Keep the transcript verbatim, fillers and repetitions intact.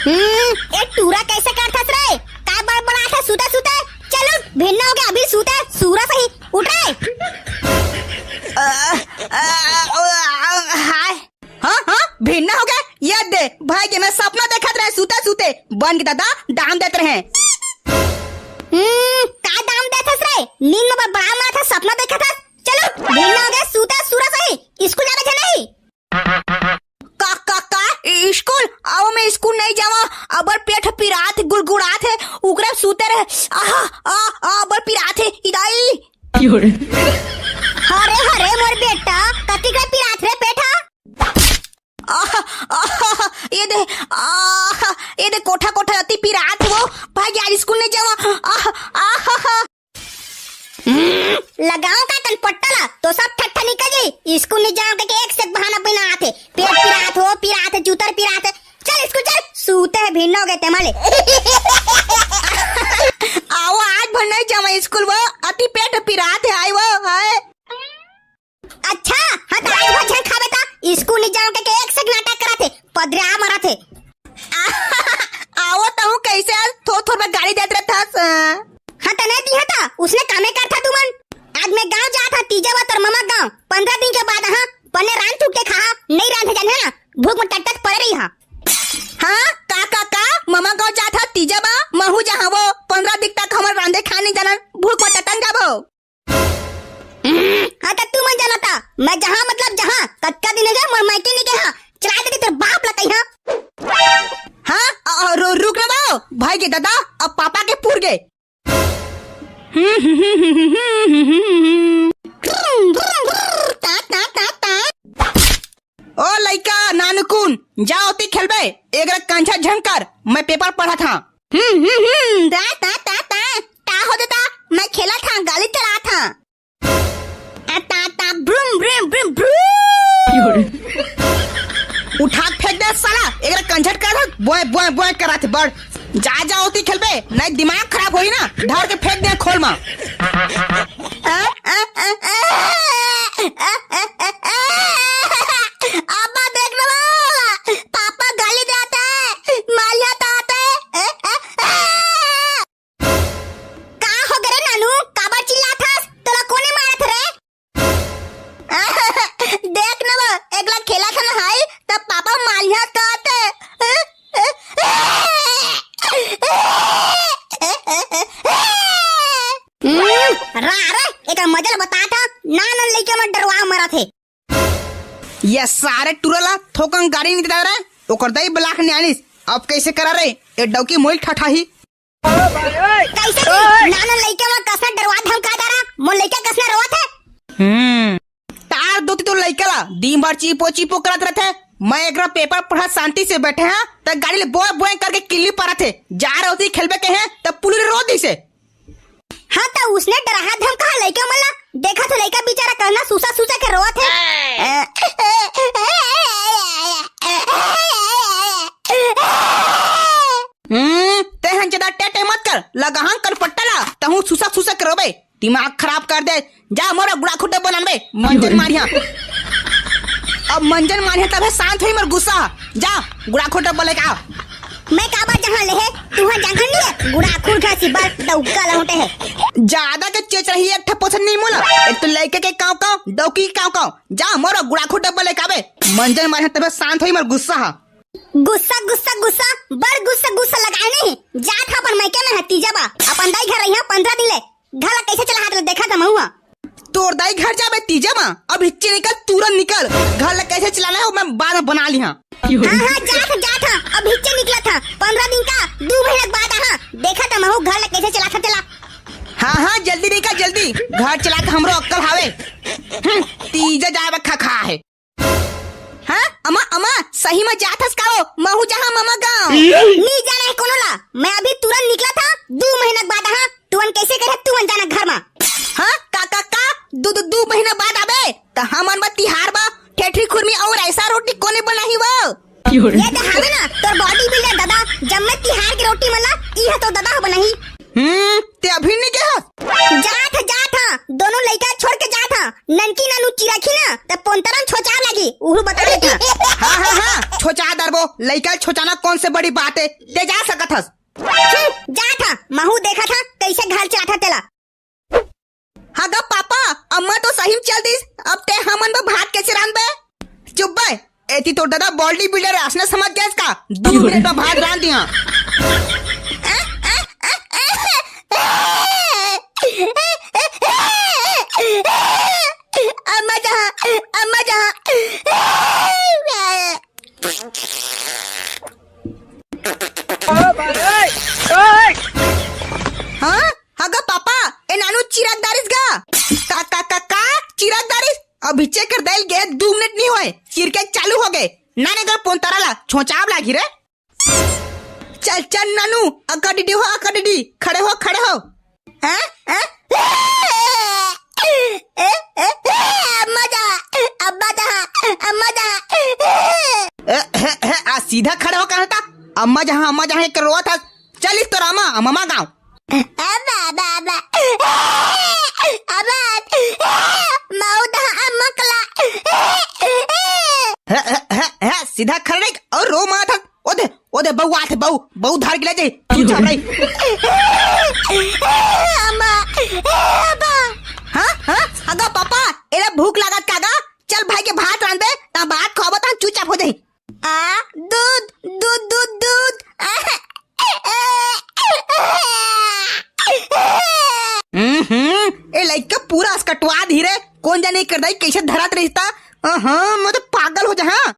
हम्म, ए टूरा कैसे करथस रे? काय बड़बड़ाथस सुते सुते? चल उठ, भिन्ना हो गया, अभी सुते, सूरा सही, उठ रे। आ, आ, आ, आ, हाय। हाँ, हाँ, भिन्ना हो गया, ये दे, भाई के मैं सपना देखत रहे सुते सुते, बन के दादा दाम देत रहे। हम्म, का दाम देथस रे? नींद में बड़बड़ा मारथस, सपना देखथस। चल उठ, भिन्ना हो गया, सुते सूरा सही, स्कूल जाबे झन नहीं। का, का, का? इ-, स्कूल? आओ, मैं स्कूल नहीं जावा। अबर पेट पिरात, गुड़गुड़ात है, उकरे सूते रहे। आहा, आ, आ, अबर पिरात है, इदाई। हरे, हरे, मोर बेटा, कति के पिरात रे पेट हा? आहा, आहा, ये दे, आहा, ये दे, कोठा, कोठा अति पिरात है वो। भाई, आज स्कूल नहीं जावा। आहा, आहा। हम्म, लगाओ का कनपट्टा ला, तो सब ठट्ठा निकल जाई। स्कूल नहीं जाओ के एक से एक बहाना बिना आथे। पेट पिरात हो, पिरात है, जूतर पिरात है। चल स्कूल चल, सूते है, भिन्न हो गए ते माले। आओ, आज भर नहीं जावा स्कूल वो, अति पेट पिरात है, आई वो, हाय। अच्छा, हाँ त आज भर झन खाबे त, स्कूल नहीं जाओ के, के एक से एक नाटक करत हे, पदरा मरत हे। आओ तहूँ कैसे आज थोर थोर में गाली देत रहत हस। हाँ त नहीं दिहा त, उसने कामे करथा तुमन। आज मैं गाँव जात हा, तीजा बा तोर ममा गाँव, पंद्रह दिन के बाद हाँ, पन्ने रांध चुक के खा, नहीं रांधे जाने ना, भूख में टटत पड़े रही हा। हाँ, का, का, का, ममा गाँव जात हा, तीजा बा, महू जहाँ वो, पंद्रह दिन तक हमर रांधे खाए नहीं जानन, भूख में टटन जाबो। हाँ, त तुमन जानता, मैं जहाँ मतलब जहाँ, कतका दिन हो गया, मोर मायके नहीं गया, चला दे तेरे बाप ला कहीं, हाँ। हाँ, और रु-, रुक ना बाओ, भाई के दादा, अब पापा के पूर गए। ता, ता, ता, ता। ओ लइका नानकुन, जा ओती खेलबे, एकरा कंझा झन कर, मैं पेपर पढ़त हां। हम्म, हम्म, हम्म, ता, ता, ता, ता, ता हो देता, मैं खेलत हां, गाली चलात हां। आ, ता, ता, ब्रूम, ब्रूम, ब्रूम, ब्रूम। उठा के फेंक दे साला, एकरा कंझट कर, बोए, बोए, बोए करत बड़। जा, जा, ओती खेलबे, नहीं दिमाग खराब होई ना, धर के फेंक दे खोल मा। आ, आ, आ, आ, आ, आ, आ, आ, अब्बा देख ना, पापा गाली देता है, मारिया तात है। आ, आ, आ। का हो गे रे नानू, काबर चिल्लात हस? तोला कोने मारत रे? देख न वो, एकला खेलत हन हाई, त पापा मारिया तात। हम्म, रा रे, एकर मजा ल बतात हंव, नान नान लइका मन डरवा मरत हे। ये सारे टूरा ला थोकन गाड़ी नहीं देता रे, ओकर दई ब्लाक ने आनिस, अब कैसे करा रे, ए डौकी मोइल ठठाही। कैसे रे? नान नान लइका मन कसना डरवा धमका डारा, मोर लइका कसना रोवत हे। हम्म, तार दोती तो लइका ला दिन भर चीपो चीपो करत रहथे। मैं एकरा पेपर पढ़त शांति से बैठे हां, त गाड़ी ले बोए बोए करके किल्ली पारत हे। जा रे ओती खेलबे कहे, त पुलुरी रो दिसे। हां, त उसने डराहा धमकाहा लइका मन ला। देखा तो लइका बेचारा कहना सूसा सूसा के रोवत हे। हम्म, तेहन ज्यादा टेटे मत कर, लगाहन कनपट्टा ला, तहूं सूसा सूसा के रोबे। दिमाग खराब कर दे। जा मोर गुड़ाखू डब्बा लानबे, मंजन मारिया। अब मंजन मारिया तभे शांत होई मोर गुस्सा। जा गुड़ाखू डब्बा लेके आ। मैं काबर जहां ले हे, तुहां जगह नहीं है, गुड़ाखू घसी बर डौका लौटे है। ज्यादा के चेच रही एक ठप्पो से नहीं मोला। एक तो लइके के कांव कांव, डौकी के कांव कांव। जा मोर गुड़ाखू डब्बा लेके आबे। मंजन मारिया तभे शांत होई मोर गुस्सा हा। गुस्सा, गुस्सा, गुस्सा, बड़ गुस्सा, गुस्सा लगाए नहीं। जात हा अपन मायके में हा तीजा बा। अपन दाई घर रही हा पंद्रह दिन ले। घर ला कैसे चलात हे देखा था महू हा। तोर दाई घर जाबे तीजा मा, अब हिच्चे निकल, तुरंत निकल। घर ला कैसे चलाना है वो मैं बाद में बना लिहा। हां, हां, जात हा, जात हा, अब हिच्चे निकलत हा। पंद्रह दिन का, दू महीना के बाद आहा। देखा था महू घर ला कैसे चलात हा तेला। हां, हां, जल्दी निकल, जल्दी। घर चलात हमरो अक्कल हावे। हम्म, तीजा जाबे खा खा है। हां, अमा, अमा, सही में जात हस का वो? महू जहां ममा गांव। नी जाना है कोनो ला। मैं अभी तुरंत निकलत हा, दू महीना के बाद आहा। तुमन कैसे करे, तुमन जाना घर मा। हां, का, का, का? दू, दू, दू महीना बाद आबे? त हमन बर तिहार बा, ठेठरी खुरमी अउ ऐसा रोटी कोने बनाही वो? ये दे हावे ना, तोर body builder दादा, जम्मे तिहार के रोटी मन ला, ई ह तो दादा ह बनाही। हम्म, ते अभी नहीं गया? जात हा, जात हा, दोनों लइका छोड़ के जात हा। ननकी नानू चिराखी ना, त पोंतरन छोचाव लागी, उहू बता देत हा। हां, हां, हां, छोचा दरबो, लइका छोचाना कौन से बड़ी बात हे, ते जा सकत हस। हम्म, जात हा, महू देखत हा, कइसे घाल चाटत हा तेला। हाँ गा पापा, अम्मा तो सही में चल दिस, अब ते हमन बर भात कइसे रांधबे? चुप बे, एती तोर दादा body builder हे, असने समझ गेस का? दू मिनट में भात रांध दिहा। अम्मा जहाँ, अम्मा जहाँ। हाँ? हाँ गा पापा, ए नानू चिरक डारिस गा। का, का, का, का? चिरक डारिस? अब हिच्चे कर दाई ल गे दू मिनट नहीं होए, चिरके चालू हो गे। नाने गा पोंतारा ला, छोंचाब लागी रे। चल, चल नानू, अकडिडी हो, अकडिडी, खड़े हो, खड़े हो। हाँ? हाँ? अम्मा जा, अम्मा जा, अम्मा जा। ए, हे, हे, आ सीधा खड़े हो कहा था? अम्मा जहाँ, अम्मा जहाँ एक रोवत हस। चल इस तो रामा, अम्मा गाँव। अबा, अबा, अबा। अबा, मौदा अम्मा कला। हे, हे, हे, हे, सीधा खड़े रह अउ रो मत हस। ओ दे, ओ दे, बहू आथे, बहू, बहू धार गिला जे, चुपचाप रही। अम्मा, अबा। हाँ, हाँ, अगा पापा, एला भूख लागत का गा? चल भाई के भात रांध दे, ता भात खाबो ता चुपचाप हो जाही। आ, दूध, दूध, दूध, दूध। हम्म, हम्म, ए लइका पूरा असकटवा दी रे। कोन जाने कर दाई कइसे धरत रहिस ता। अहाँ, मैं तो पागल हो जा, हाँ।